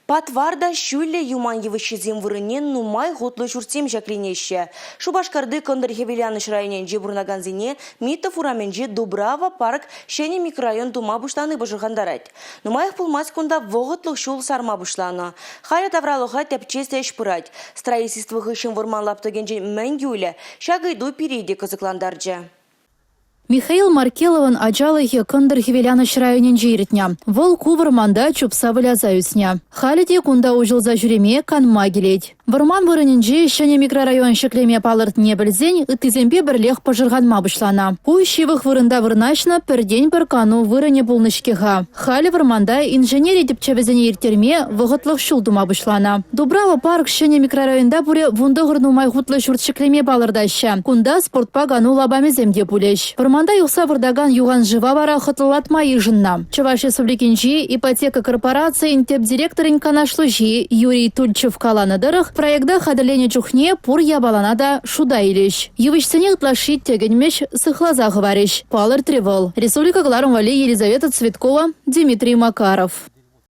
Патвар та ҫӳллӗ юман йывӑҫҫисем вырӑнне нумай хутлӑ ҫуртсем ҫӗкленеҫҫӗ. Шупашкарти Кӑнтӑр-Хӗвеланӑҫ районӗнче пурӑнакансене Миттов урамӗнчи Дубрава парк ҫӗнӗ микрорайон тума пуҫлани пӑшӑрхантарать. Нумаях пулмасть кунта вӑхӑтлӑх ҫул сарма пуҫланӑ. Халӗ тавралӑха тӗпчес ӗҫ пырать. Строительство хыҫҫӑн вӑрман лаптӑкӗнчен мӗн юлӗ? Ҫак ыйту пире те кӑсӑклантарчӗ. Михаил Маркеловӑн ачалӑхӗ Кӑнтӑр-Хӗвеланӑҫ районӗнче иртнӗ. Вӑл ку вӑрманта чупса выляса ӳснӗ. Халӗ те кунта уҫӑлса ҫӳреме, канма килет. Вӑрман вырӑнӗнче ҫӗнӗ микрорайон ҫӗклеме палӑртнине пӗлсен ыттисемпе пӗрлех пӑшӑрханма пуҫланӑ. Ку ҫывӑх вырӑнта вырнаҫнӑ пӗртен-пӗр кану вырӑнӗ пулнӑ-ҫке-ха. Халӗ вӑрманта инженери тӗпчевӗсене ирттерме вӑхӑтлӑх ҫул тума пуҫланӑ. Дубрава парк ҫӗнӗ микрорайонта пурӗ 19 нумай хутлӑ ҫурт ҫӗклеме палӑртаҫҫӗ. Кунта спортпа кану лапамӗсем те пулӗҫ. Вӑрманта юхса выртакан юхан шыва вара хӑтлӑлатма йышӑннӑ. Чӑваш Республикинчи ипотека корпорацийӗн тӗп директорӗн канашлуҫи Юрий Тульчев каланӑ тӑрӑх, проекта хатӗрленӗ чухне пур япалана та шута илӗҫ. Йывӑҫсене ытлашши тӗкӗнмӗҫ, сыхласа хӑварӗҫ, палӑртрӗ вӑл. Республика кӑларӑм валли Елизавета Цветкова, Дмитрий Макаров.